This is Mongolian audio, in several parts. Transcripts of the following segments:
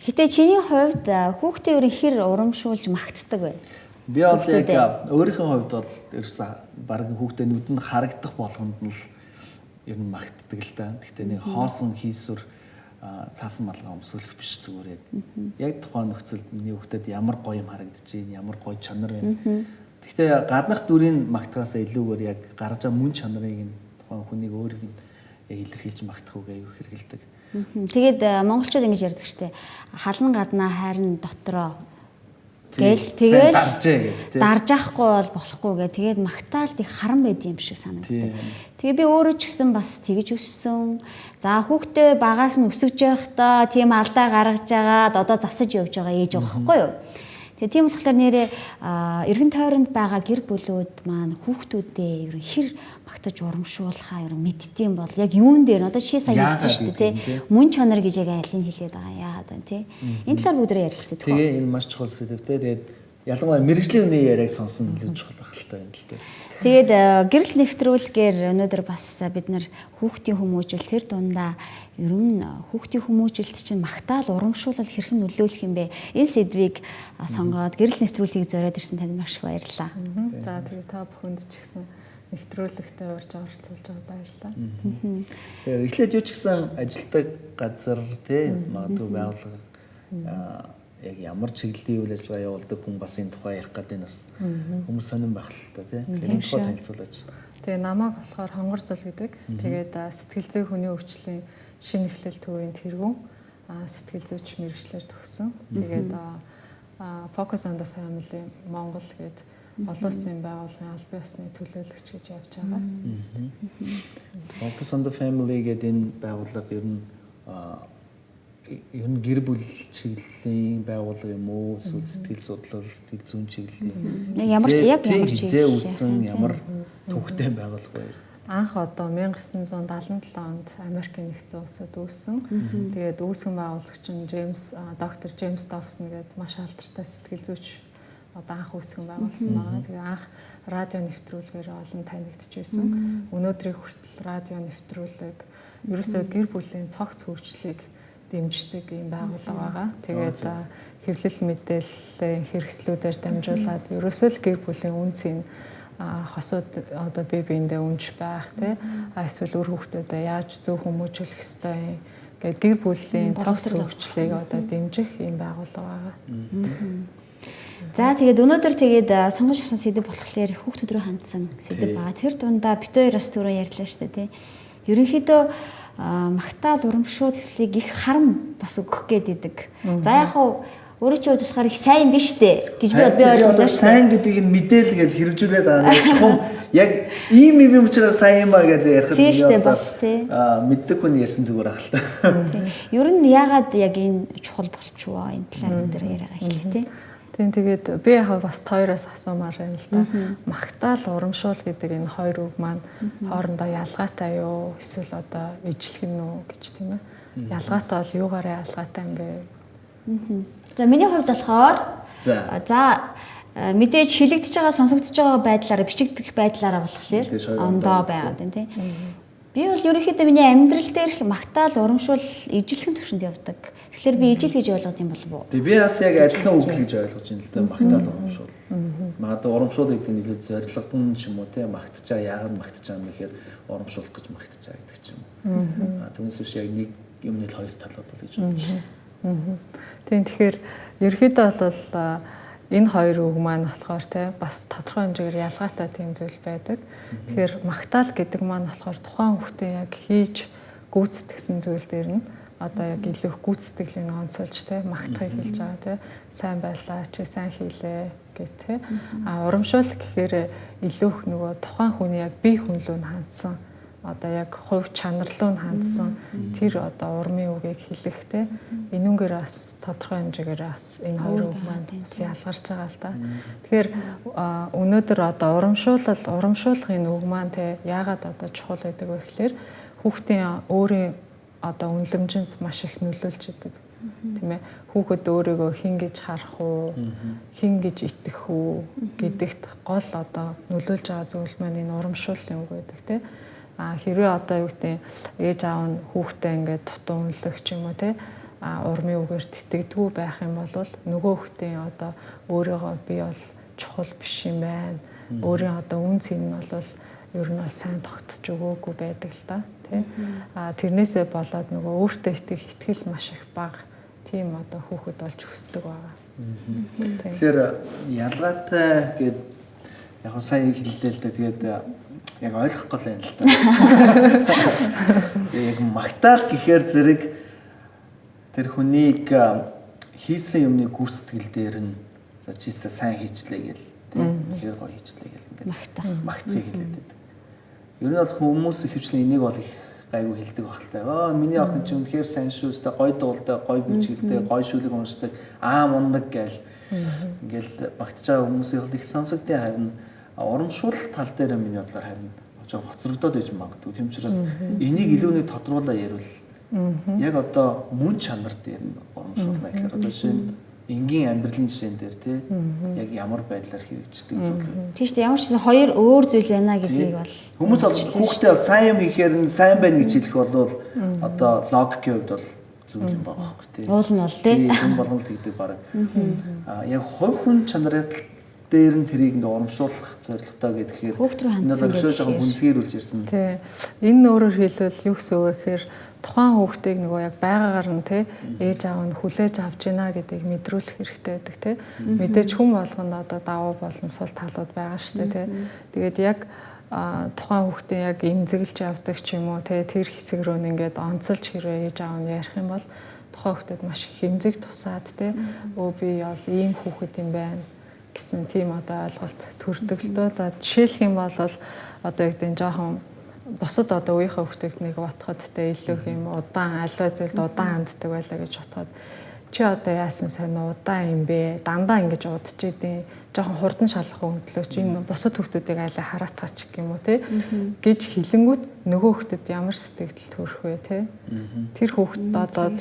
Гэтэ чиний хувьд хүүхдээ ер нь хэр урамшуулж магтдаг вэ? Би бол яг өөрийнхөө хувьд бол ерөөсөө баг хүүхдээ нүдэнд харагдах болгонд нь л ер нь магтдаг л да. Гэхдээ нэг хоосон хийсвэр цаасан малгай өмсүүлэх биш, зүгээр яг. Яг тухайн нөхцөлд миний хүүхдэд ямар гоё юм харагдаж байна, ямар гоё чанар байна. Гэхдээ гаднах дүрийг магтахаас илүүгээр яг гарч байгаа мөн чанарыг нь тухайн хүнийг өөрийг нь яг илэрхийлж магтах үг аюу хэрэгэлдэг. Тэгээд монголчууд ингэж ярьдаг штэ. Халан гаднаа, хайрн дотроо гэл, тэгэл дарж авахгүй бол болохгүй гэ. Тэгээд магтаалт их харан байд юм шиг санагддаг. Тэгээ би өөрөө ч гэсэн бас тэгж өссөн. За, хүүхдээ багаас нь өсөж явахдаа тийм алдаа гаргаж агаад одоо засаж явж байгаа ээж байгаа байхгүй юу? Тэгээ тийм болохоор нэрээ эргэн тойронд байгаа гэр бүлүүд маань хүүхдүүдээ ер нь хэр магтаж урамшуулахаа ер нь мэддэм бол яг юун дээр одоо жишээ сая хэлсэн шүү дээ, тий, мөн чанар гэж яг айлыг хэлээд байгаа, яагаад вэ, тий, энэ талаар бүгдээ ярилцъя. Тэгээ энэ маш чухал сэдэв те. Тэгээд ялангуяа мэргэжлийн хүний яриаг сонсон илүү чухал байх л та энэ л дээ. Тэгээд гэрэл нэвтрүүлгээр өнөөдөр бас бид нар хүүхдийн хүмүүжил, тэр дундаа ер нь хүүхдийн хүмүүжилт чинь магтаал урамшуулал хэрхэн нөлөөлөх юм бэ? Энэ сэдвийг сонгоод гэрэл нэвтрүүлгийг зориод ирсэн танд маш их баярлалаа. За, тэгээ та бүхэнд ч гэсэн нэвтрүүлэгтээ урьж оролцуулж байгаа баярлалаа. Тэгэхээр эхлээд юу ч гэсэн ажилтдаг газар тий, магадгүй байгууллага, яг ямар чиглэлийн үйл ажиллагаа явуулдаг хүн бас энэ тухай ярих гэдэг нь бас хүмүүс сонирн байх л та тий. Тэгэхээр энэ тухай танилцуулаач. Тэгээ намайг болохоор Хонгор зал гэдэг. Тэгээд сэтгэл зүй хүний өвчлөлийн шинэ эхлэл төвийн тэргүүн сэтгэл зүйч мэргэжлээр төгссөн. Тэгээд Focus on the Family Монгол гээд олон улсын байгууллагын албан ёсны төлөөлөгч гэж явж байгаа. Focus on the Family гэдэг энэ байгууллага ер нь гэр бүл чиглэлийн байгууллага юм уу, эсвэл сэтгэл судлал, сэтгэл зүйн чиглэлийн Ямар ч яг ямар чиглэл үүссэн, ямар түүхтэй байгууллага вэ? Анх одоо 1977 онд Америкийн нэгдсэн улсад үүссэн. Тэгээд үүсгэн байгуулагч нь Джеймс доктор Джеймс Добсон гэдэг маш алдартай сэтгэл зүйч одоо анх үүсгэн байгуулсан байгаа. Тэгээ анх радио нэвтрүүлгээр олон танигдчихсэн. Өнөөдрийг хүртэл радио нэвтрүүлэг ерөөсөө гэр бүлийн цогц хөгжлийг дэмждэг юм байгууллага байгаа. Тэгээд хэвлэл мэдээллийн хэрэгслүүдээр дамжуулаад ерөөсөө л гэр бүлийн үнцийг хосууд одоо бие биендээ үнж байх, тий, эсвэл үр хүүхдүүдэд яаж зөв хүмүүжүүлэх ёстой юм гээд гэр бүлийн цогц хөгжлийг одоо дэмжих юм байгууллага байгаа. За, тэгээд өнөөдөр тэгээд сонгож авсан сэдэв болохоор хүүхдүүд рүү хандсан сэдэв байгаа. Тэр дундаа бид хоёр бас түрүү ярьлаа шүү дээ, тий. Ерөнхийдөө магтаал урамшууллыг их харам бас өгөх гээд идэг. За, яг хуу өөрөө чи хувьд болохоор их сайн биш үү гэж би ойлголоо шүү. Сайн гэдгийг нь мэдээл гэж хэрэгжүүлээд байгаа нэг чухам яг ийм юм учраас сайн юм а гэдээ ярих нь тийм шүү дээ, бас тий. Аа, мэддэг хүн ярьсан зүгээр ах л та. Ер нь яагаад яг энэ чухал болчихвоо, энэ талаар бид яриагаа эхлэе, тий. Тийм, тэгээд би яг бас хоёроос асуумаар байна л да. Магтаал урамшуул гэдэг энэ хоёр үг маань хоорондоо ялгаатай юу? Эсвэл одоо ижилхэн үү гэж, тийм ээ. Ялгаатай бол юугаараа ялгаатай юм бэ? За, миний хувьд болохоор за мэдээж хэлэгдэж байгаа, сонсогдож байгаа байдлаараа, бичигдэх байдлаараа болохоор ондоо байгаад байна, тий. Би бол ерөнхийдөө миний амьдрал дээрх магтаал урамшуул ижилхэн төвшөнд явдаг. Тэгэхээр би ижил гэж ойлгоод юм болов уу? Тэг, би бас яг адилхан үг л гэж ойлгож байна л да, магтаал урамшуул. Магадгүй урамшуул гэдэг нь илүү зорилгон ч юм уу, те, магтаж байгаа, яагаад магтаж байгаа юм гэхээр урамшуулах гэж магтаж байгаа гэдэг ч юм уу. Аа, түүнээс биш яг нэг юмны л хоёр тал бол гэж бодож байна. Тийм, тэгэхээр ерөнхийдөө бол энэ хоёр үг маань болохоор те бас тодорхой хэмжээгээр ялгаатай тийм зүйл байдаг. Тэгэхээр магтаал гэдэг маань болохоор тухайн хүүхдийн яг хийж гүйцэтгэсэн зүйл дээр нь одоо яг илүү их гүйцэтгэлийг онцолж те магтахыг хэлж байгаа, те, сайн байлаа, чи сайн хийлээ гэх, те. А урамшуул гэхээр илүү их нөгөө тухайн хүний яг бие хүн лүү нь хандсан, одоо яг хувь чанар руу нь хандсан тэр одоо урмын үгийг хэлэх, те, энүүгээр бас тодорхой хэмжээгээр бас энэ хоёр үг маань бас ялгарч байгаа л да. Тэгэхээр өнөөдөр одоо урамшуулал, урамшуулгын үг маань те яагаад одоо чухал байдаг вэ гэхээр хүүхдийн өөрийн одоо үнэлэмжинд маш их нөлөөлж идэг. Тийм ээ. Хүүхэд өөрийгөө хэн гэж харах уу, хэн гэж итгэх үү гэдэгт гол одоо нөлөөлж байгаа зүйл маань энэ урамшууллын үг байдаг, тийм. А хэрвээ одоо юу гэдэг ээж аав нь хүүхдээ ингээд дутуу үнэлэх ч юм уу, те, урмын үгээр тэтгэдэггүй байх юм бол нөгөө хүүхдийн одоо өөрийгөө би бол чухал биш юм байна. Өөрийн одоо үн цэн нь бол ер нь бол сайн тогтож өгөөгүй байдаг л та тий. А тэрнээсээ болоод нөгөө өөртөө итгэх итгэл маш их бага тийм одоо хүүхэд болж өсдөг байгаа. Тэгэхээр ялгаатай гэд яг сайн хэллээ л да. Тэгээд яг ойлгохгүй л байна л да. Яг магтаал гэхээр зэрэг тэр хүнийг хийсэн юмны гүйцэтгэл дээр нь за чийсээ сайн хийчлээ гэл тийм үнэхээр гоё хийчлээ гэл ингээд магтахыг хэлээд байдаг. Ер нь бол хүмүүс ихэвчлэн энийг бол их гайгүй хэлдэг байх л та. Аа миний охин чи үнэхээр сайн шүү, өстой гоё дуулдаг, гоё бүжгэлдэг, гоё шүлэг уншдаг, аа мундаг гээл ингээл магтаж байгаа хүмүүсийн бол их сонсогдсон, харин урамшуул тал дээр миний бодлоор харин жоо хоцрогдоод иж магадгүй. Тийм учраас энийг илүү нэг тодруулаа ярил. Яг одоо мөн чанар дээр нь урамшуулна гэхээр одоо жишээ нь энгийн амьдралын жишээн дээр тий яг ямар байдлаар хэрэгждэг зүйл вэ? Тийм шүү дээ. Ямар ч гэсэн хоёр өөр зүйл байна гэдгийг бол хүмүүс бол хүүхдээ бол сайн юм хийхээр нь сайн байна гэж хэлэх бол одоо логикийн хувьд бол зүйл юм байгаа байхгүй тий. Уул нь бол тий. Хүн болгон л тэгдэг баг. Аа яг хувь хүн чанарын дээр нь тэрийг ингээ урамшуулах зорилготой гэхээр энэ бол өшөө жоохон гүнзгийрүүлж ирсэн. Тий. Энэ өөрөөр хэлбэл юу гэсэн үг вэ гэхээр тухайн хүүхдийг нөгөө яг байгаагаар нь те ээж аав нь хүлээж авч байна гэдгийг мэдрүүлэх хэрэгтэй байдаг те. Мэдээж хүн болгонд одоо давуу болон сул талууд байгаа шүү дээ те. Тэгээд яг тухайн хүүхдийн яг эмзэглэж явдаг ч юм уу те тэр хэсэг рүү нь ингээд онцолж хэрвээ ээж аав нь ярих юм бол тухайн хүүхдэд маш их эмзэг тусаад те өө би бол ийм хүүхэд юм байна гэсэн тийм одоо ойлголт төрдөг л дөө. За жишээлх юм бол одоо яг тийм жоохон бусад одоо үеийнхээ хүүхдэд нэг бодоход те илүү юм удаан аливаа зүйлд удаан ханддаг байлаа гэж бодоход чи одоо яасан сайн удаан юм бэ, дандаа ингэж удаж идэв, жоохон хурдан шалах өндлөө чи энэ бусад хүүхдүүдийг айлаа хараатгаач гэх юм уу те гэж хэлэнгүүт нөгөө хүүхдэд ямар сэтгэл төрөх вэ те. Тэр хүүхд одоо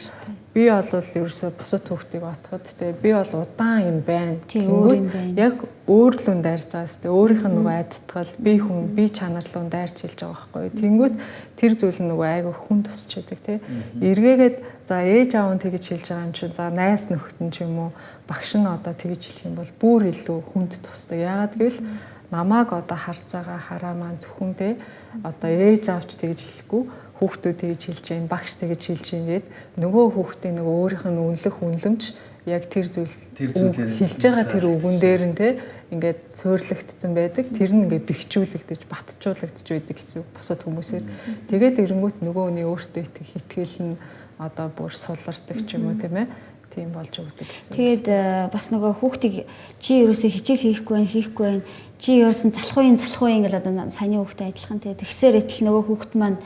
би бол ерөөсөө бусад хүүхдийг бодоход те би бол удаан юм байна гэнгүүт яг өөр лүн дайрч байгаа сте өөрийнх нь нөгөө айдтгал би хүн би чанар лүн дайрч хэлж байгаа байхгүй. Тэнгүүт тэр зүйл нь нөгөө айгүй хүн тусч идэг те. Эргээгээд за ээж аав нь тэгж хэлж байгаа юм чинь за найз нөхөд нь ч юм уу багш нь одоо тэгж хэлэх юм бол бүр илүү хүнд тусдаг. Яагаад гэвэл намайг одоо харж байгаа хараа маань зөвхөн те одоо ээж аавч тэгж хэлэхгүй, хүүхдүүд тэгж хэлж гин, багш тэгж хэлж гин гээд нөгөө хүүхдийн нөгөө өөрийнх нь үнэлэх үнэлэмж яг тэр зүйл хэлж байгаа тэр үгэн дээр нь те ингээд суурлагдсан байдаг. Тэр нь ингээд бэхжүүлэгдэж, батжуулагдж байдаг гэсэн бусад хүмүүсээр. Тэгээд эренгүүт нөгөөний өөртөө итгэх итгэл нь одоо бүр сулардаг ч юм уу тийм ээ. Тийм болж өгдөг гэсэн. Тэгээд бас нөгөө хүүхдийг чи ерөөсөө хичээл хийхгүй байх, чи ерөөсөн залах уу ингээл одоо саяны хүүхдээ адилхан тий. Тэгсээр итэл нөгөө хүүхд маань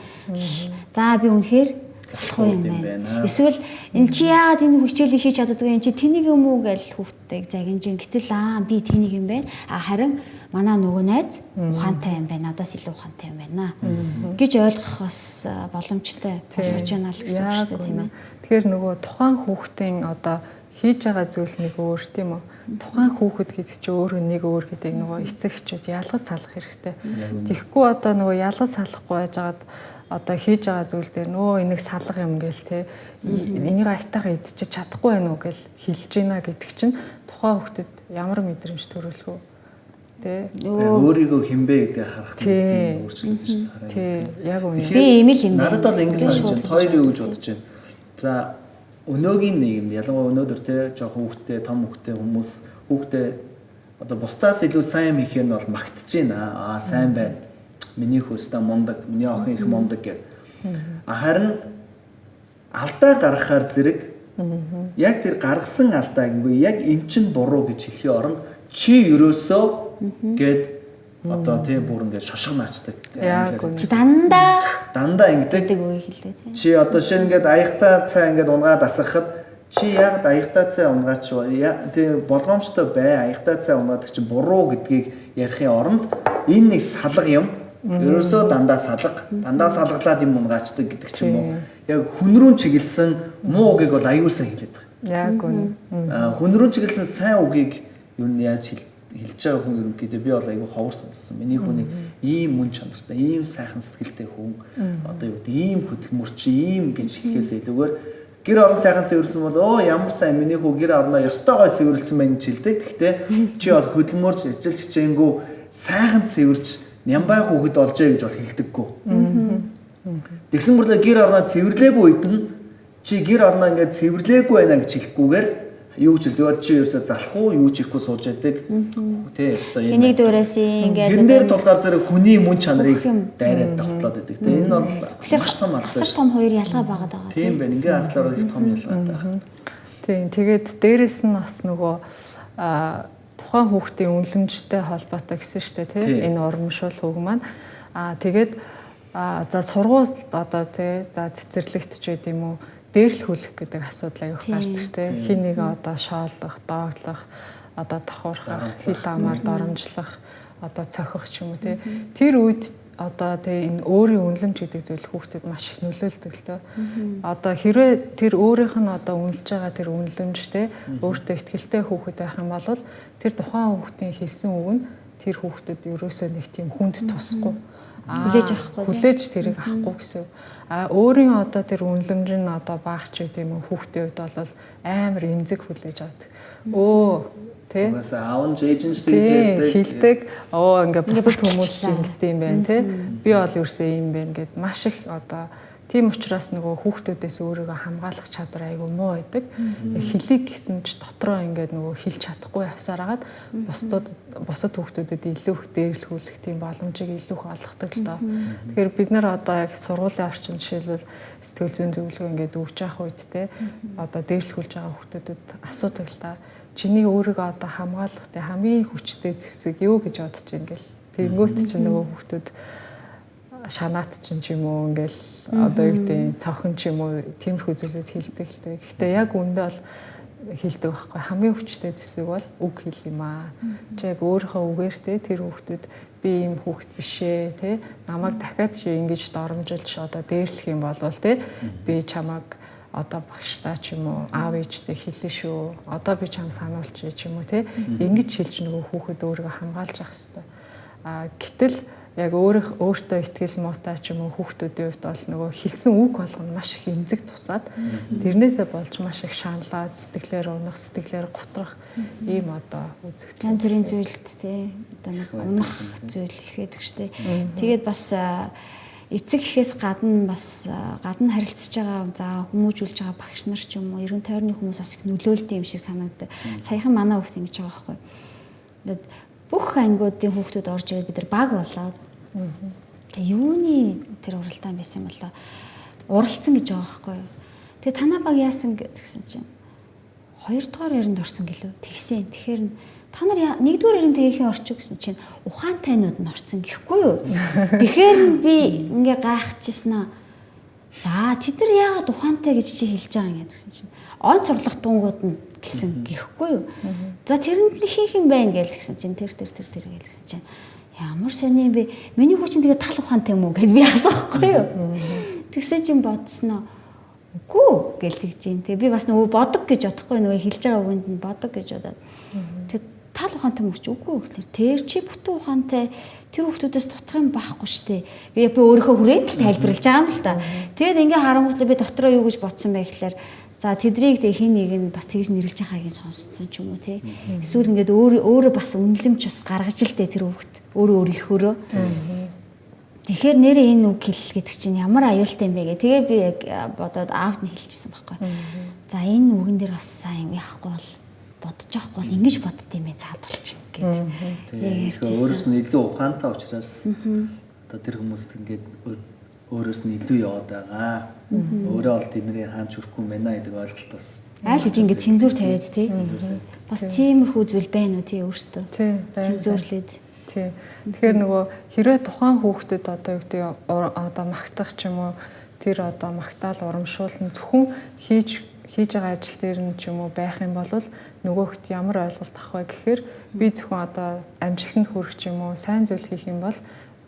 за би үнэхээр залах уу юм байна. Эсвэл энэ чи яагаад энэ хичээлийг хийж чаддаггүй юм чи тэнийг юм уу гэж хүүхдийг загинжин. Гэтэл аа би тэнийг юм байна. А харин манай нөгөө найз ухаантай юм байна. Надаас илүү ухаантай юм байна гэж ойлгох бас боломжтой болгож байна л гэсэн үг шүү дээ тийм ээ. Тэгэхээр нөгөө тухайн хүүхдийн одоо хийж байгаа зүйл нэг өөр тийм үү? Тухайн хүүхэд гэдэг чинь өөрөө нэг өөр гэдэг нөгөө эцэг эхчүүд ялгаж салах хэрэгтэй. Тэгэхгүй одоо нөгөө ялгаж салахгүй байжгаад одоо хийж байгаа зүйл дээр нөө энийг салга юм гээл те энийг аятайгаа идчихэж чадахгүй байх уу гэл хэлж гинэ гэдэг чинь тухайн хүүхдэд ямар мэдрэмж төрүүлэх вэ? Тэ өөрийгөө хинбэ гэдгийг харах нь өөрчлөлт шүү дээ. Тий, яг үнэ. Би ийм л юм байна. Надад бол ингэж санагдаж байна. Хоёр юу гэж бодож байна. За өнөөгийн нийгэмд ялангуяа өнөөдөр те жоохон хүүхдтэй, том хүүхдтэй хүмүүс хүүхдээ одоо бусдаас илүү сайн юм хийхээр нь бол магтаж байна. Аа сайн байна. Миний хөөстөө мундаг, миний охин их мундаг гэв. А харин алдаа гаргахаар зэрэг яг тэр гаргасан алдааг үгүй яг эн чинь буруу гэж хэлэхийн оронд чи ерөөсөө гэд одоо тий бүр ингээд шошго наачдаг. Чи дандаа ингэдэг үгийг хэлдэг тий. Чи одоо шинэ ингээд аягтай цай ингээд унгаад асгахад чи яг аягтай цай унгаач тий болгоомжтой бай, аягтай цай унгаадаг чи буруу гэдгийг ярихын оронд энэ нэг салга юм. Ерөөсөө дандаа салга, дандаа салгалаад юм унгаачдаг гэдэг ч юм уу. Яг хүн рүү чиглэсэн муу үгийг бол аюул сан хэлээд байгаа. Яг үнэ. Хүн рүү чиглэсэн сайн үгийг юу нь яаж хэлж байгаа хүн ерөнхийдөө би бол айгүй ховор сонссон. Миний хүнийг ийм мөн чанартай, ийм сайхан сэтгэлтэй хүн одоо юу гэдэг ийм хөдөлмөрч, ийм гэж хэлэхээс илүүгээр Гэр орон сайхан цэвэрлсэн бол оо ямар сайн миний хүү гэр орноо ёстой гой цэвэрлсэн байна гэж хэлдэг. Гэхдээ чи бол хөдөлмөрч ажиллаж хичээнгүй сайхан цэвэрч нямбай хүүхэд олжээ гэж бол хэлдэггүй. Тэгсэн мөрлөө гэр орноо цэвэрлээгүй үед нь чи гэр орноо ингээд цэвэрлээгүй байна гэж хэлэхгүйгээр юу гэж хэлдэг бол чи ерөөсөө залах уу юу ч ихгүй сууж яадаг. Тэ ёстой юм. Энийг дүүрээс ингээд тэрэн дээр тулгаар зэрэг хүний мөн чанарыг дайраад довтлоод байдаг. Тэ энэ бол маш том алдаа. Асар том хоёр ялгаа байгаад байгаа. Тийм байна. Ингээ харахаар их том ялгаатай байна. Тийм. Тэгээд дээрэс нь бас нөгөө тухайн хүүхдийн үнэлэмжтэй холбоотой гэсэн шүү дээ, тий. Энэ урамшуулах үг маань. Тэгээд за сургуульд одоо тий за цэцэрлэгт ч байд юм уу дээрлэхүүлэх гэдэг асуудал аяг гардаг тий. Хин нэг одоо шоолох, дооглох, одоо давхархах, хил амаар доромжлох, одоо цохих ч юм уу тий. Тэр үед одоо тий энэ өөрийн үнэлэмж гэдэг зүйл хүүхдэд маш их нөлөөлдөг л төө. Одоо хэрвээ тэр өөрийнх нь одоо үнэлж байгаа тэр үнэлэмж тий өөртөө ихтгэлтэй хүүхэд байх юм бол тэр тухайн хүүхдийн хэлсэн үг нь тэр хүүхдэд ерөөсөө нэг тийм хүнд тусахгүй. Хүлээж авахгүй. Хүлээж тэрийг авахгүй гэсэн. А өөрийн одоо тэр үнэлэмж нь одоо баагч үт юм уу хүүхдийн хувьд бол амар эмзэг хүлээж авдаг. Өө тий. Угаасаа аав нь ээж нь ч тэгж ярьдаг. Хэлдэг. Оо ингээ бусад хүмүүс ч ингэдэм юм байна тий. Би бол ерөөсөө юм байна гэд маш их одоо тийм учраас нөгөө хүүхдүүдээс өөрийгөө хамгаалах чадвар айгүй муу байдаг. Хэлийг гэсэн ч дотроо ингээд нөгөө хэлж чадахгүй явсаар хагаад бусад хүүхдүүдэд илүү их дээрлэхүүлэх тийм боломжийг илүү их олгодог л доо. Тэгэхээр бид нар одоо яг сургуулийн орчин жишээлбэл сэтгэл зүйн зөвлөгөө ингээд өгч явах үед те одоо дээрлэхүүлж байгаа хүүхдүүдэд асуудаг л та. Чиний өөрийгөө одоо хамгаалах те хамгийн хүчтэй зэвсэг юу гэж бодож ин гэл. Тэнгүүт чинь нөгөө хүүхдүүд шанаат чинь ч юм уу ингээл одоо юу гэдэг цавхан ч юм уу тиймэрхүү зүйлүүд хэлдэг л дээ. Гэхдээ яг үндэ бол хэлдэг байхгүй. Хамгийн хүчтэй зэвсэг бол үг хэл юм аа. Чи яг өөрийнхөө үгээр те тэр хүүхдэд би ийм хүүхд биш ээ те намайг дахиад чи ингэж доромжилж одоо дээрлэх юм болвол те би чамайг одоо багштай ч юм уу аав ээжтэй хэлнэ шүү. Одоо би чам сануулчих ч юм уу те ингэж хэлж нөгөө хүүхэд өөрийгөө хамгаалж явах хэрэгтэй. А гэтэл яг өөртөө итгэл муутай ч юм уу хүүхдүүдийн хувьд бол нөгөө хэлсэн үг болгоно маш их эмзэг тусаад тэрнээсээ болж маш их шаналаад сэтгэлээр унах, сэтгэлээр готрох ийм одоо үзэгдэл. Янз бүрийн зүйлд тий одоо нэг унах зүйл их байдаг штэ. Тэгээд бас эцэг эхээс гадна бас гадна харилцаж байгаа за хүмүүжүүлж байгаа багш нар ч юм уу эргэн тойрны хүмүүс бас их нөлөөлдөг юм шиг санагддаг. Саяхан манай хүүхд ингэж байгаа байхгүй. Ингээд бүх ангиудын хүүхдүүд орж ирээд бид нар баг болоод тэгээ юуны тэр уралдаан байсан юм болоо уралцсан гэж байгаа байхгүй юу. Тэгээ танаа баг яасан гэсэн чинь хоёрдугаар яринд орсон гэлөө. Тэгсэн. Тэгэхээр та нар нэгдүгээр яринд тэгээхээ орчих гэсэн чинь ухаантайнууд нь орсон гэхгүй юу. Тэгэхээр би ингээ гайхчихсан аа. За тэд нар яагаад ухаантай гэж чи хэлж байгаа юм гэсэн чинь он цорлох дунгууд нь гэсэн гэхгүй юу. За тэрэнд нь хин хин байна гээл тэгсэн чинь тэр тэр тэр тэр гээл гэсэн чинь ямар сони юм бэ? Миний хүү чинь тэгээ тал ухаантай юм уу гэд би асуухгүй юу. Тэгсэн чинь бодсноо үгүй гээл тэгж юм. Тэгээ би бас нөгөө бодог гэж бодохгүй нөгөө хэлж байгаа үгэнд нь бодог гэж бодоод. Тэгээ тал ухаантай мөч үгүй гэхлээр тэр чи бүтэн ухаантай тэр хүүхдүүдээс дутах юм байхгүй штэ. Би өөрийнхөө хүрээнд л тайлбарлаж байгаа юм л та. Тэгээд ингээ харангуйтлаа би дотроо юу гэж бодсон бэ гэхлээр за тэдрийг тэг хин нэг нь бас тэгж нэрлж байгааг нь сонсцсон ч юм уу тий. Эсвэл ингээд өөрөө бас үнэлэмж бас гаргаж л дээ тэр хүүхд өөрөө өөрийнхөөрөө. Тэгэхээр нэрээ энэ үг хэл гэдэг чинь ямар аюултай юм бэ гэ. Тэгээ би яг бодоод аавд нь хэлчихсэн байхгүй. За энэ үгэн дээр бас сайн яахгүй бол бодож явахгүй бол ингэж бодд юм бэ цаад болчихно гэж. Яг ярьчихсан. Өөрөөс нь илүү ухаантай учраас одоо тэр хүмүүс ингээд өөрөөс нь илүү яваад байгаа. Өөрөө бол тэдний хаанч хүрэхгүй юм байна гэдэг ойлголт бас. Айл хэдийн ингээд цензуур тавиад тий. Бас тиймэрхүү зүйл байна уу тий өөртөө. Цензуурлээд. Тий. Тэгэхээр нөгөө хэрвээ тухайн хүүхдэд одоо юу гэдэг одоо магтах ч юм уу тэр одоо магтаал урамшуулсан зөвхөн хийж байгаа ажил дээр нь ч юм уу байх юм бол нөгөөхт ямар ойлголт авах вэ гэхээр би зөвхөн одоо амжилтанд хүрэх ч юм уу сайн зүйл хийх юм бол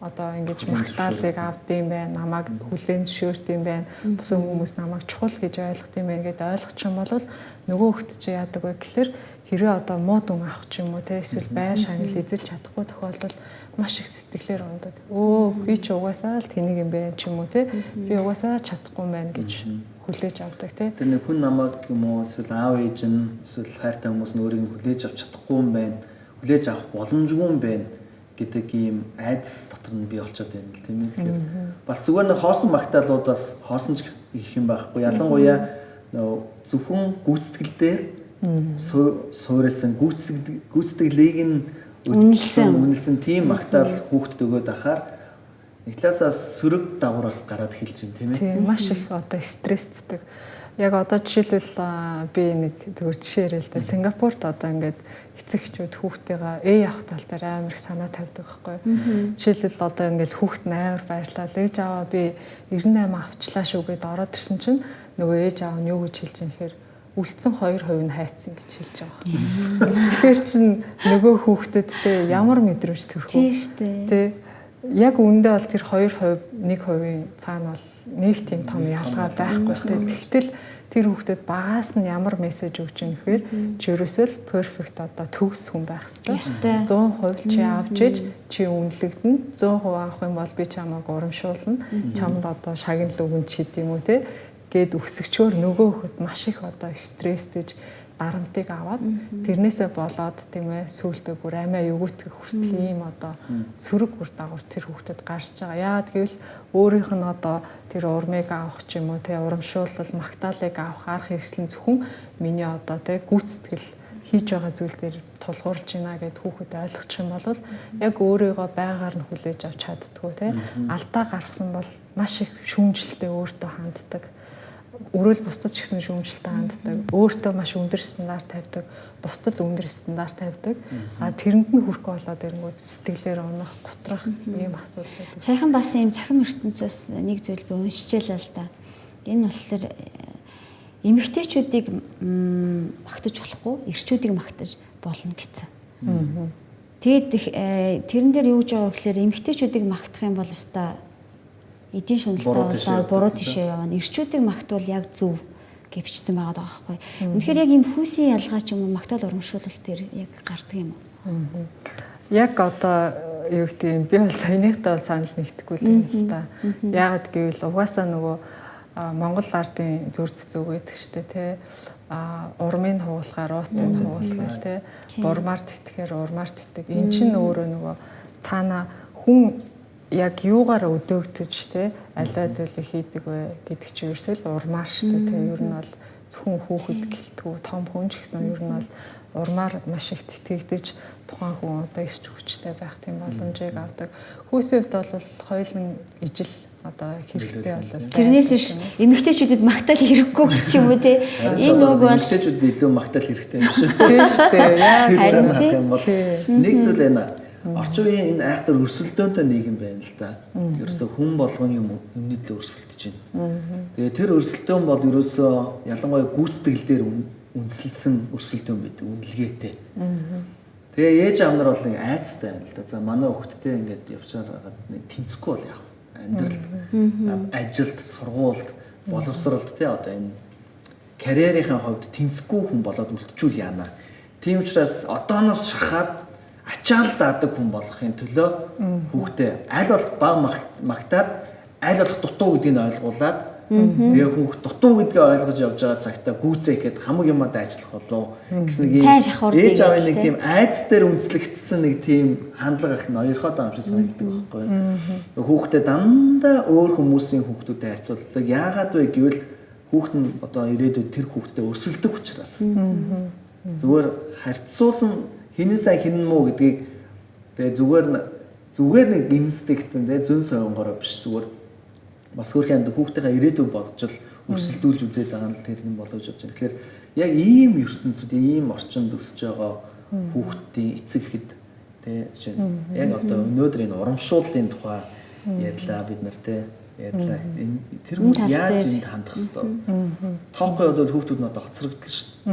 одоо ингэж магтаалыг авдсан байна, намайг хүлээн зөвшөөрт юм байна, бусад хүмүүс намайг чухал гэж ойлгох юм байна гэдээ ойлгочих юм бол нөгөө хөхт чи яадаг вэ гэхэлэр хэрвээ одоо муу дүн авах ч юм уу те эсвэл байр шагнал эзэлж чадахгүй тохиолдолд маш их сэтгэлээр ундаг. Өө би ч угаасаа л тэнийг юм байна ч юм уу те би угаасаа чадахгүй юм байна гэж хүлээж авдаг те. Тэр нэг хүн намайг юм уу эсвэл аав ээж нь эсвэл хайртай хүмүүс нь өөрийг нь хүлээж авч чадахгүй юм байна, хүлээж авах боломжгүй юм байна гэдэг ийм айдас дотор нь бий болчиход байна л тийм ээ. Тэгэхээр бас зүгээр нэг хоосон магтаалууд бас хоосон ч их юм байхгүй. Ялангуяа нөө зөвхөн гүйцэтгэл дээр суурилсан гүйцэтгэлийг нь үнэлсэн тийм магтаал хүүхдэд өгөөд ахаар нэг талаасаа сөрөг дагавар бас гараад эхэлж байна тийм ээ. Тийм маш их одоо стресстэй. Яг одоо жишээлбэл би нэг зүгээр жишээ яриа л да. Сингапурт одоо ингээд эцэг эхчүүд хүүхдтэйгээ ээ явах тал дээр амар их санаа тавьдаг байхгүй. Жишээлбэл одоо ингээд хүүхд нь амар баярлаа. Ээж аваа би 98 авчлаа шүү гэд ороод ирсэн чинь нөгөө ээж аав нь юу гэж хэлж ийм гэхээр үлдсэн 2% нь хайцсан гэж хэлж байгаа. Тэгэхээр чин нөгөө хүүхдэд те ямар мэдрэмж төрөх вэ? Тийм шүү дээ. Тэ яг үүндээ бол тэр 2%, 1%-ийн цаана бол нэг тийм том ялгаа байхгүй те. Тэгтэл тэр хүүхдэд багаас нь ямар мессеж өгч юм гэхээр чи ерөөсөө л perfect одоо төгс хүн байх ёстой. 100% чи авч ээж чи үнэлэгдэнэ. 100% авах юм бол би чамайг урамшуулна. Чамд одоо шагнал өгөн чи гэдэм үү те гэд өсөгчөөр нөгөө хөхөд маш их одоо стресстэйж дарамтыг аваад тэрнээсээ болоод тийм ээ сүултээ бүр амиа өгөөтгэх хүртэл ийм одоо сөрөг үр дагавар тэр хүүхдэд гарч байгаа. Яагаад гэвэл өөрийнх нь одоо тэр урмыг авах ч юм уу те урамшуулал магтаалыг авах арга хэрэгсэл нь зөвхөн миний одоо те гүйцэтгэл хийж байгаа зүйл дээр тулгуурлаж байна гэд хүүхэд ойлгочих юм бол яг өөрийгөө байгаар нь хүлээж авч чаддгүй те алдаа гаргасан бол маш их шүүмжлэлтэй өөртөө ханддаг. Өрөөл бусдад ч гэсэн шүүмжлэлтэй ханддаг. Өөртөө маш өндөр стандарт тавьдаг, бусдад өндөр стандарт тавьдаг. А тэрэнд нь хүрэхгүй болоод ирэнгүүт сэтгэлээр унах, гутрах ийм асуудлууд. Саяхан бас ийм цахим ертөнцөөс нэг зүйл би уншижээ л да. Энэ болохоор эмэгтэйчүүдийг магтаж болохгүй, эрчүүдийг магтаж болно гэсэн. Тэгээд тэрэн дээр юу гэж байгаа гэхээр эмэгтэйчүүдийг магтах юм бол өстой эдийн шуналтай болоо буруу тишээ явна. Эрчүүдийг магтвал яг зөв гэж бичсэн байгаа байхгүй. Үнэхээр яг ийм хүүсийн ялгаа ч юм уу магтаал урамшуулалт дээр яг гардаг юм уу? Яг одоо юу гэдэг юм би бол саяныхтай бол санал нэгдэхгүй л юм л та. Яагаад гэвэл угаасаа нөгөө Монгол ардын зүр цэцүү гэдэг штэ тий. А урмын хуулахаар ууцын хуулахаар тий. Бурмаар тэтгэхээр урмаар тэтг. Эн чинь өөрөө нөгөө цаана хүн яг юугаар өдөөгдөж те аливаа зүйлийг хийдэг вэ гэдэг чинь ерөөсөө л урмаар шүү дээ те. Ер нь бол зөвхөн хүүхэд гэлтгүү том хүн ч гэсэн ер нь бол урмаар маш их тэтгэгдэж тухайн хүн одоо ирч хүчтэй байх тийм боломжийг авдаг. Хүүсийн хувьд бол хоёулан ижил одоо хэрэгцээ бол тэрнээс ш эмэгтэйчүүдэд магтаал хэрэггүй гэж юм уу те. Энэ үг бол эмэгтэйчүүдэд илүү магтаал хэрэгтэй юм шиг. Тийм шүү дээ. Яа юм бол нэг зүйл байна. Орчин үеийн энэ айхтар өрсөлдөөнтэй нийгэм байна л да. Ерөөсөө хүн болгон юм юмны төлөө өрсөлдөж байна. Тэгээ тэр өрсөлдөөн бол ерөөсөө ялангуяа гүйцэтгэл дээр үндэслэсэн өрсөлдөөн байдаг, үнэлгээтэй. Тэгээ ээж аав нар бол нэг айцтай байна л да. За манай хүүхдтэй ингээд явчаар хагаад нэг тэнцэхгүй бол яах вэ? Амьдралд, ажилд, сургуульд, боловсролд тий одоо энэ карьерийнхаа хувьд тэнцэхгүй хүн болоод үлдчихвэл яана. Тийм учраас одооноос шахаад ачаал даадаг хүн болохын төлөө хүүхдээ аль болох бага магтаад аль болох дутуу гэдгийг нь ойлгуулад тэгээ хүүхд дутуу гэдгээ ойлгож явж байгаа цагтаа гүйцээх гээд хамаг юмаа дайчлах болов гэсэн нэг ээж аавын нэг тийм айдас дээр үндэслэгдсэн нэг тийм хандлага их ноёрхоод байгаа юм шиг санагддаг байхгүй. Хүүхдээ дандаа өөр хүмүүсийн хүүхдүүдэд харьцуулдаг. Яагаад вэ гэвэл хүүхд нь одоо ирээдүйд тэр хүүхдтэй өрсөлдөх учраас. Зүгээр харьцуулсан хинэн сайн хинэн муу гэдгийг тэгээ зүгээр нэг инстинктэн тэгээ зөн соёнгороо биш зүгээр бас хөөрхөн амьд хүүхдийнхаа ирээдүйг бодож л өрсөлдүүлж үзээд байгаа нь тэр юм болов гэж бодож байна. Тэгэхээр яг ийм ертөнцид ийм орчинд өсөж байгаа хүүхдийн эцэг эхэд тэгээ жишээ нь яг одоо өнөөдөр энэ урамшууллын тухай ярьлаа бид нар тэ ярьлаа. Энэ тэр хүмүүс яаж энд хандах хэвээр. Тоохгүй бол хүүхдүүд нь одоо хоцрогдол шүү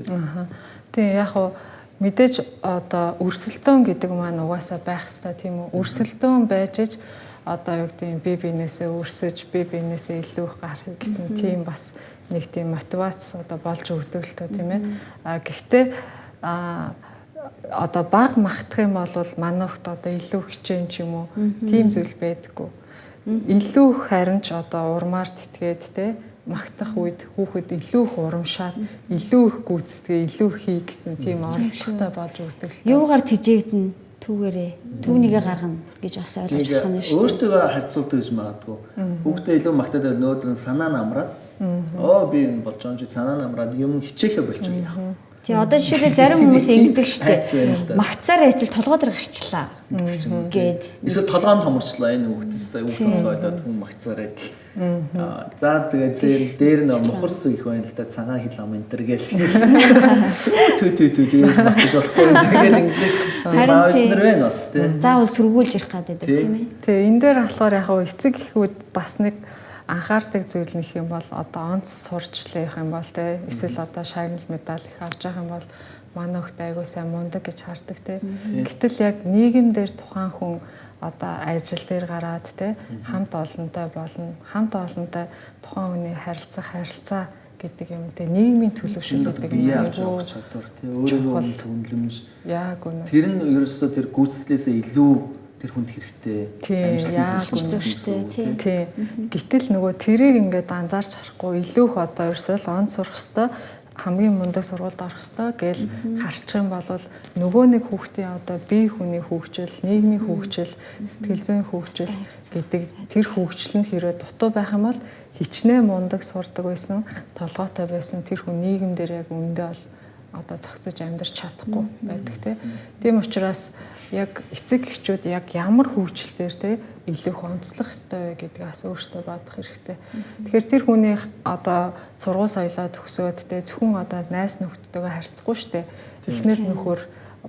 дээ. Тийм яг уу Мэдээж одоо өрсөлдөөн гэдэг маань угаасаа байх ёстой, тийм үү? Өрсөлдөөн байж ич одоо юу гэдэг нь би бинээсээ өрсөж, би бинээсээ илүү их гарах гэсэн тийм бас нэг тийм мотивац одоо болж өгдөг л тоо, тийм ээ. А гэхдээ одоо баг махтах юм бол манай хөлт одоо илүү хичээн ч юм уу тийм зүйл байдаггүй. Илүү их харин ч одоо урмаар тэтгээд те магтах үед хүүхэд илүү их урамшаад, илүү их гүйцэтгээ, илүү хий гэсэн тийм оролдлоготой болж өгдөг л. Юугаар тэжээгдэн түүгээрээ түүнийгээ гаргана гэж бас ойлгож болох нь шүү дээ. Өөртөө харьцуулдаг гэж магадгүй. Хүүхдээ илүү магтаад байвал нөөдөр нь санаа нь амраад би энэ болж байгаа юм чи санаа нь амраад юм хичээхэ болчихвол яах вэ? Тий, одоо жишээлбэл зарим хүмүүс ингэдэг штэ. Магтсаар байтал толгой дээр гарчлаа гээд. Эсвэл толгойн томорчлоо энэ хүүхдээс үг сонсгойлоод хүн магтсаар байтал. За тэгээд дээр нь мухарсан их байна л да, цагаан хил ам энэ төр гээл. Түү түү түү тэгээд магтаж болохгүй энэ төр гээл ингэдэг. Мааж нар байна бас тий. Заавал сөргүүлж ярих гэдэг тийм ээ. Тий, энэ дээр болохоор яг хөө эцэг эхүүд бас нэг анхаардаг зүйл нөх юм бол одоо онц сурчлаа юм бол те эсвэл одоо шагнал медаль их авч явах юм бол манай хүүхд айгуу сайн мундаг гэж хардаг те. Гэтэл яг нийгэм дээр тухайн хүн одоо ажил дээр гараад те хамт олонтой болно. Хамт олонтой тухайн хүний харилцах харилцаа гэдэг юм те нийгмийн төлөвшөл гэдэг юм авч явах чадвар те өөрийгөө түнлэмж яг үнэ. Тэр нь ерөөсөө тэр гүйцэтгэлээсээ илүү тэр хүнд хэрэгтэй амжилт хэрэгтэй тий. Гэтэл нөгөө тэрийг ингээд анзаарч харахгүй илүү их одоо ерөөсөө л он сурах ёстой, хамгийн мундаг сургуульд орох ёстой гэж харчих юм бол нөгөө нэг хүүхдийн одоо бие хүний хөгжил, нийгмийн хөгжил, сэтгэл зүйн хөгжил гэдэг тэр хөгжил нь хэрвээ дутуу байх юм бол хичнээн мундаг сурдаг байсан, толгойтой байсан тэр хүн нийгэм дээр яг үндэ бол одоо зохицож амьдрч чадахгүй байдаг тий. Тийм учраас яг эцэг эхчүүд яг ямар хөгжил дээр те илүү их онцлох ёстой вэ гэдгийг бас өөрсдөө бодох хэрэгтэй. Тэгэхээр тэр хүний одоо сургууль соёлоо төгсөөд те зөвхөн одоо найз нөхдөдөө харьцахгүй штэ. Эхнэр нөхөр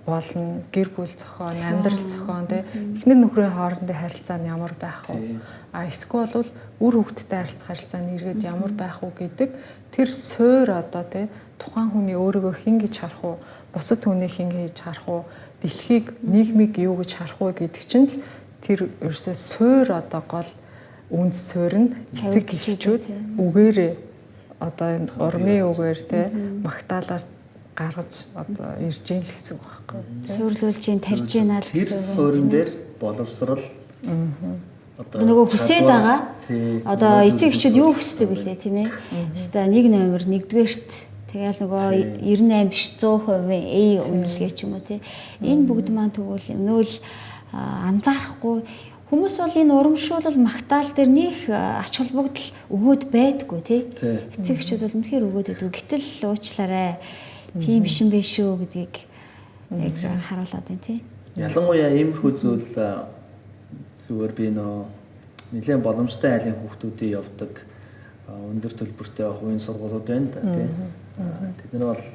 болно, гэр бүл зохион, амьдрал зохион те эхнэр нөхрийн хоорондын харилцаа нь ямар байх вэ? А эсвэл бол үр хөвгттэй харилцах харилцаа нь эргээд ямар байх уу гэдэг тэр суур одоо те тухайн хүний өөрийгөө хэн гэж харах уу, бусад хүнийг хэн гэж харах уу, дэлхийг нийгмийг юу гэж харах вэ гэдэг чинь л тэр ерөөсөө суур одоо гол үнд суур нь эцэг эхчүүд үгээрээ одоо энэ урмын үгээр те магтаалаар гаргаж одоо ирж гин л гэсэн үг байхгүй тий. Суурлуулж гин тарж гин л гэсэн. Тэр суурин дээр боловсрал одоо нөгөө хүсээд байгаа. Одоо эцэг эхчүүд юу хүсдэг вүлээ тийм ээ. Хэвээ нэг номер нэгдүгээрт тэгэл нөгөө 98 биш 100% A үнэлгээ ч юм уу тий. Энэ бүгд маань тэгвэл нөөл анзаарахгүй хүмүүс бол энэ урамшуулал магтаал дээр нэх ач холбогдол өгөөд байдгүй тий. Эцэг эхчүүд бол үнэхээр өгөөд байдгүй. Гэтэл уучлаарай. Тийм биш юм бэ шүү гэдгийг яг харуулад байна тий. Ялангуяа иймэрхүү зүйл зүгээр би нөө нэлээд боломжтой айлын хүүхдүүдийн явдаг өндөр төлбөртэй хувийн сургуулиуд байна да тий. Тэд нар бол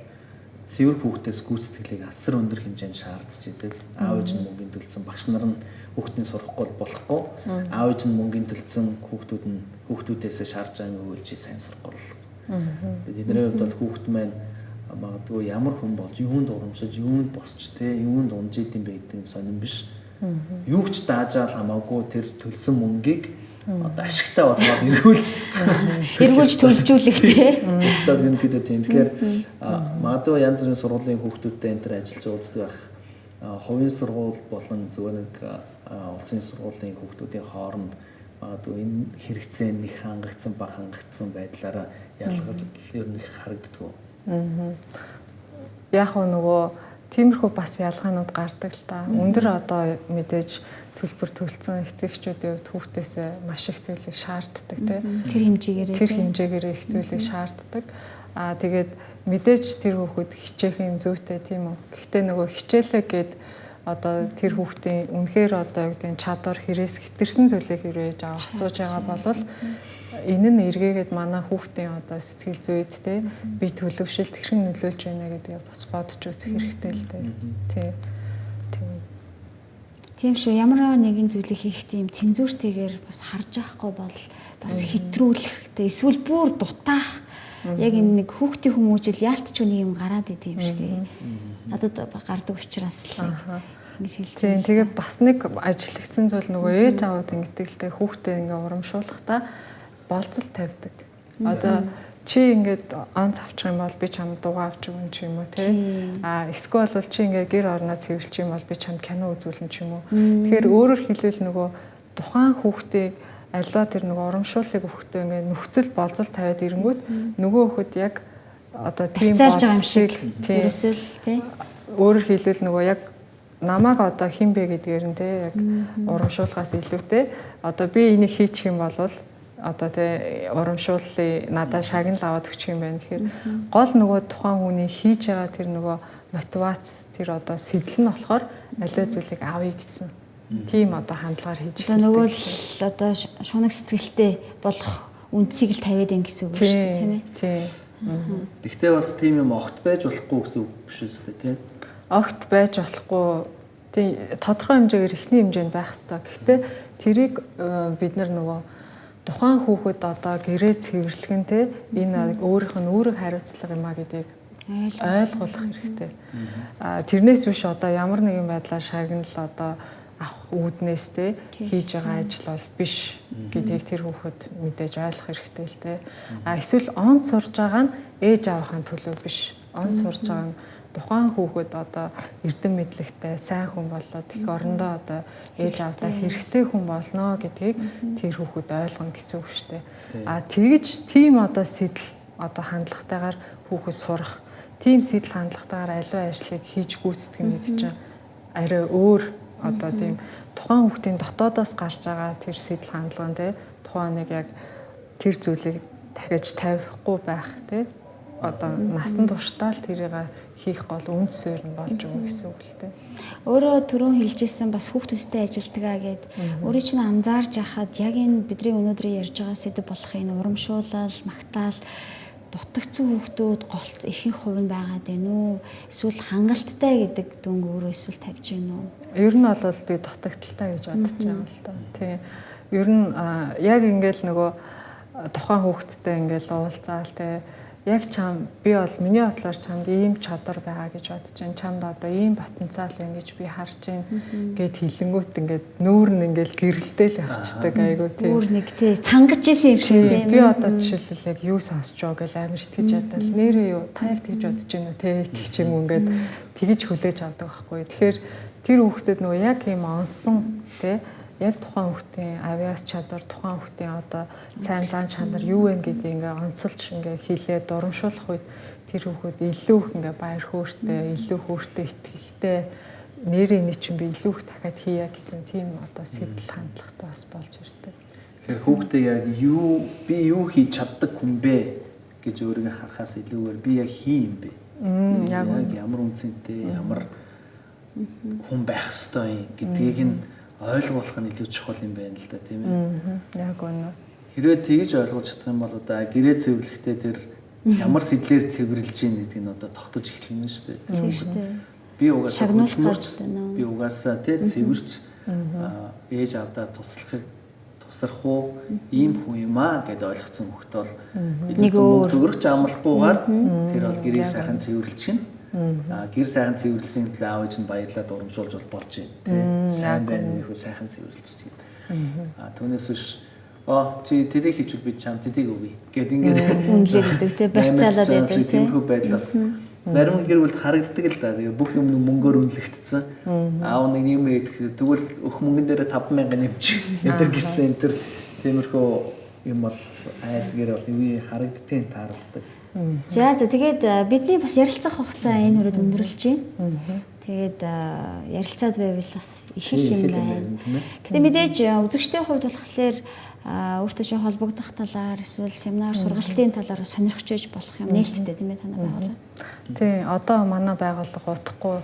цэвэр хүүхдээс гүйцэтгэлийг асар өндөр хэмжээнд шаардж идэг. Аав ээж нь мөнгөний төлсөн, багш нар нь хүүхдийн сурахгүй болохгүй. Аав ээж нь мөнгөний төлсөн хүүхдүүд нь хүүхдүүдээсээ шаардж байгаа юм өгүүлж сайн сурахгүй болох. Тэдний хувьд бол хүүхд маань магадгүй ямар хүн болж юунд урамшиж, юунд босч те, юунд унж идэм бэ гэдэг нь сонирн биш. Юу ч даажаал хамаагүй тэр төлсөн мөнгийг одоо ашигтай болгоод эргүүлж төлжүүлэх те. Эсвэл ерөнхийдөө тийм. Тэгэхээр магадгүй янз бүрийн сургуулийн хүүхдүүдтэй энэ төр ажиллаж уулздаг байх. Хувийн сургууль болон зүгээр нэг улсын сургуулийн хүүхдүүдийн хооронд магадгүй энэ хэрэгцээ нэг хангагдсан, бага хангагдсан байдлаараа ялгал ер нь их харагддаг. Яг нөгөө тиймэрхүү бас ялгаанууд гардаг л та. Өндөр одоо мэдээж төлбөр төлсөн эцэг эхчүүдийн хувьд хүүхдээсээ маш их зүйлийг шаарддаг тий. Тэр хэмжээгээрээ их зүйлийг шаарддаг. Аа тэгээд мэдээж тэр хүүхэд хичээхийн зүйтэй тийм үү. Гэхдээ нөгөө хичээлээ гээд одоо тэр хүүхдийн үнэхээр одоо юу гэдэг нь чадвар хэрэгс хэтэрсэн зүйлийг хэрвээ авах асууж байгаа бол энэ нь эргээгээд манай хүүхдийн одоо сэтгэл зүйд те би төлөвшөлт хэрхэн нөлөөлж байна гэдгийг бас бодож үзэх хэрэгтэй л дээ. Тий. Тийм шүү. Ямар нэгэн зүйлийг хийх тийм цензуртэйгээр бас харж байхгүй бол бас хэтрүүлэх тэ эсвэл бүр дутаах Яг энэ нэг хүүхдийн хүмүүжил яалтч нэг юм гараад идэв юм шиг. Надад гардаг учраас л ингэж хэлж байна. Тэгээ бас нэг ажиглагдсан зүйл нөгөө ээж аауд ингэдэг л дээ, хүүхдээ ингээ урамшуулахдаа болцол тавьдаг. Одоо чи ингээд онц авчих юм бол би чамд дугаа авч өгнө ч юм уу те. А эсвэл бол чи ингээд гэр орноо цэвэрлчих юм бол би чамд кино үзүүлнэ ч юм уу. Тэгэхээр өөрөөр хэлбэл нөгөө тухайн хүүхдийг альва тэр нөгөө урамшууллыг өгөхдөө ингээд нөхцөл болцол тавиад ирэнгүүт нөгөө хүүхэд яг одоо тийм байгаа юм шиг ерөөсөө л те. Өөрөөр хэлбэл нөгөө яг намайг одоо хэн бэ гэдгээр нь те яг урамшуулгаас илүүтэй одоо би энийг хийчих юм бол одоо те урамшууллыг надад шагнал аваад өгчих юм байна гэхээр гол нөгөө тухайн хүний хийж байгаа тэр нөгөө мотивац тэр одоо сэтэл нь болохоор аливаа зүйлийг авъя гэсэн тийм одоо хандлагаар хийж одоо нөгөө л одоо шунаг сэтгэлтэй болох үндсийг л тавиад ин гэсэн үг шүү дээ, тийм ээ. Тийм. Тэгтээ бас тийм юм огт байж болохгүй гэсэн үг биш үү те? Огт байж болохгүй. Тийм, тодорхой хэмжээгээр эхний хэмжээнд байх хэрэгтэй. Гэхдээ тэрийг бид нар нөгөө тухайн хүүхэд одоо гэрээ цэвэрлэх нь те энэ өөрийнх нь үүрэг хариуцлага юм а гэдгийг ойлгуулах хэрэгтэй. А тэрнээс биш одоо ямар нэгэн байдлаар шагнал одоо авах үүднээс те хийж байгаа ажил бол биш гэдгийг тэр хүүхэд мэдээж ойлгох хэрэгтэй л те. А эсвэл он сурж байгаа нь ээж аавынхаа төлөө биш. Он сурж байгаа нь тухайн хүүхэд одоо эрдэм мэдлэгтэй сайн хүн болоод их орондоо одоо ээж аавдаа хэрэгтэй хүн болно гэдгийг тэр хүүхэд ойлгоно гэсэн үг шүү дээ. А тэгж тийм одоо сэтэл одоо хандлагатайгаар хүүхэд сурах, тийм сэтэл хандлагатайгаар аливаа ажлыг хийж гүйцэтгэх нь гэдэг чинь арай өөр одоо тийм тухайн хүүхдийн дотоодоос гарч байгаа тэр сэтэл хандлага нь те тухайн нэг яг тэр зүйлийг дахиж тавихгүй байх те одоо насан туршдаа л тэрийг хийх гол үнд суурь нь болж өгнө гэсэн үг л дээ. Өөрөө түрүүн хэлжсэн бас хүүхдүүдтэй ажилтгаа гэд өөрөө чинь анзаарж яхад яг энэ бидний өнөөдрийн ярьж байгаа сэдэв болох энэ урамшуулал, магтаал дутагдсан хүүхдүүд гол ихэнх хувь нь байгаад байна уу? Эсвэл хангалттай гэдэг дүнг өөрөө эсвэл тавьж гин үү? Ер нь бол би дутагдaltaй гэж бодож байгаа юм л та. Тийм. Ер нь яг ингээл нөгөө тухайн хүүхдтэй ингээл уулзаал те яг чам би бол миний бодлоор чамд ийм чадвар байгаа гэж бодож байна. Чамд одоо ийм потенциал байна гэж би харж байна гэд хэлэнгүүт ингээд нүүр нь ингээд гэрэлтэл явчихдаг айгуу тийм. Нүүр нэг тий цангаж исэн юм шиг тийм. Би одоо жишээлбэл яг юу сонсч байгаа гэж амар итгэж ядал. Нэрээ юу та яг тэгж бодож байна уу те гэх юм уу ингээд тэгж хүлээж авдаг байхгүй. Тэгэхээр тэр хүүхдэд нөгөө яг ийм онсон тий яг тухайн хүүхдийн авиас чадвар, тухайн хүүхдийн одоо сайн зан чанар юу вэ гэдгийг ингээ онцолж ингээ хилээ дурамшуулах үед тэр хүүхэд илүү их ингээ баяр хөөртэй, илүү хөөртэй итгэлтэй нэрээ нэг чинь би илүү их дахиад хийя гэсэн тийм одоо сэтэл хандлагатай бас болж ирдэг. Тэгэхээр хүүхдээ яг юу би юу хийж чаддаг хүн бэ гэж өөрийгөө харахаас илүүгээр би яг хий юм бэ? Яг ямар үнцэнтэй, ямар хүн байх ёстой юм гэдгийг нь ойлгуулах нь илүү чухал юм байна л да, тийм ээ. Яг үнэ. Хэрвээ тэгж ойлгуулж чадах юм бол одоо гэрээ цэвэрлэхдээ тэр ямар сэдлэр цэвэрлж гин гэдэг нь одоо тогтож эхэлнэ шүү дээ. Тийм шүү дээ. Би угаасаа хөдөлмөрч, би угаасаа тий цэвэрч ээж аавдаа туслахыг тусрах уу ийм хүн юм аа гэд ойлгоцсон хөхт бол илүү төгрөгч амлахгүйгээр тэр бол гэрээ сайхан цэвэрлчих нь. Аа гэр сайхан цэвэрлсэн төлөө аав ээж нь баярлаад урамшуулж бол болж байна тий. Сайн байна минийхүү сайхан цэвэрлчих гээд. Аа түүнээс биш чи тэрийг хийчихвэл би чам тэдийг өгье гэд ингээд үнэлээд өгдөг тий, барьцаалаад байдаг тий. Тиймэрхүү байдлаас зарим гэр бүлд харагддаг л да. Тэгээ бүх юм мөнгөөр үнэлэгдсэн. Аав нэг юм гэдэг тэгвэл өх мөнгөн дээр 5000 нэмчих. Эдэр гисэн энэ төр тиймэрхүү юм бол айл гэр бол юу харагддгийг тааралддаг. За тэгээд бидний бас ярилцах хугацаа энэ хүрээд өндөрлөж байна. Тэгээд ярилцаад байвал бас их их юм байна. Гэтэ мэдээж үзэгчдийн хувьд болохоор өөртөө чинь холбогдох талаар эсвэл семинар сургалтын талаар сонирхож байж болох юм нээлттэй тийм ээ танай байгууллага. Тийм одоо манай байгууллага удахгүй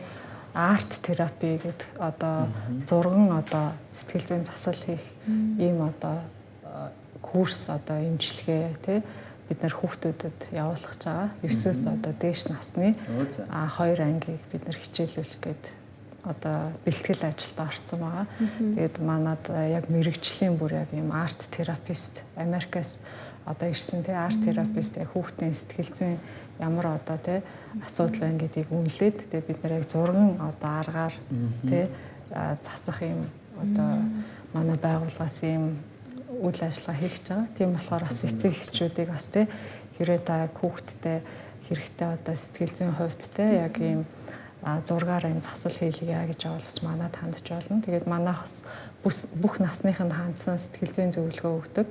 арт терапи гэдэг одоо зурган одоо сэтгэл зүйн засал хийх ийм одоо курс одоо эмчилгээ тий бид нар хүүхдүүдэд явуулах гэж байгаа. 9-өөс одоо дээш насны 2 ангийг бид нар хичээлүүлэх гээд одоо бэлтгэл ажилд орсон байгаа. Тэгээд манад яг мэрэгжлийн бүр яг ийм арт терапист Америкаас одоо ирсэн те арт терапист яг хүүхдийн сэтгэл зүйн ямар одоо те асуудал байна гэдгийг үнэлээд, тэгээ бид нар яг зурган одоо аргаар те засах юм одоо манай байгууллагаас ийм үйл ажиллагаа хийх гэж байгаа. Тийм болохоор бас эцэг эхчүүдийг бас те хэрвээ та яг хүүхэдтэй хэрэгтэй одоо сэтгэл зүйн хувьд те яг ийм зургаар ийм засал хийлгье гэж байгаа бол бас манад хандж болно. Тэгээд манайх бас бүх насныханд хандсан сэтгэл зүйн зөвлөгөө өгдөг.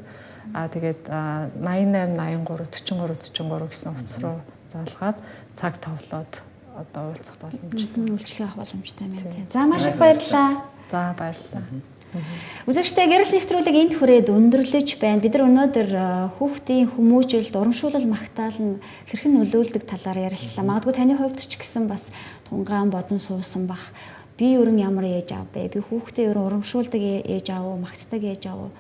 Тэгээд 88 83 43 43 гэсэн утас руу залгаад цаг товлоод одоо уулзах боломжтой. Үйлчлэг авах боломжтой юм байна. За, маш их баярлалаа. За, баярлалаа. Үзэгчдээ, гэрэл нэвтрүүлэг энд хүрээд өндөрлөж байна. Бид нар өнөөдөр хүүхдийн хүмүүжүүлэлт, урамшуулал, магтаал нь хэрхэн нөлөөлдөг талаар ярилцлаа. Магадгүй таны хувьд ч гэсэн бас тунгаан бодон суусан бах. Би ерөн ямар ээж аав бэ? Би хүүхдээ ерөн урамшуулдаг ээж аав уу, магтдаг ээж аав уу?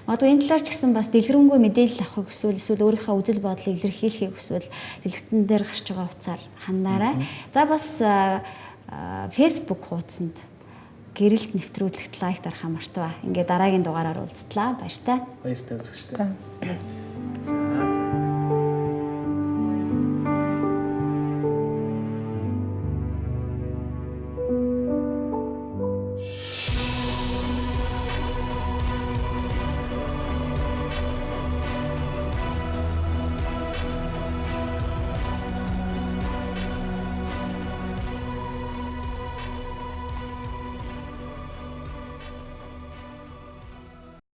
Магадгүй энэ талаар ч гэсэн бас дэлгэрэнгүй мэдээлэл авахыг хүсвэл эсвэл өөрийнхөө үзэл бодлыг илэрхийлэхийг хүсвэл дэлгэцэн дээр гарч байгаа утсаар хандаарай. За, бас Facebook хуудсанд гэрэлт нэвтрүүлэгт лайк дарахаа мартаваа. Ингээ дараагийн дугаараар уулзтлаа. Баяртай. Баяртай, үзэгчдээ.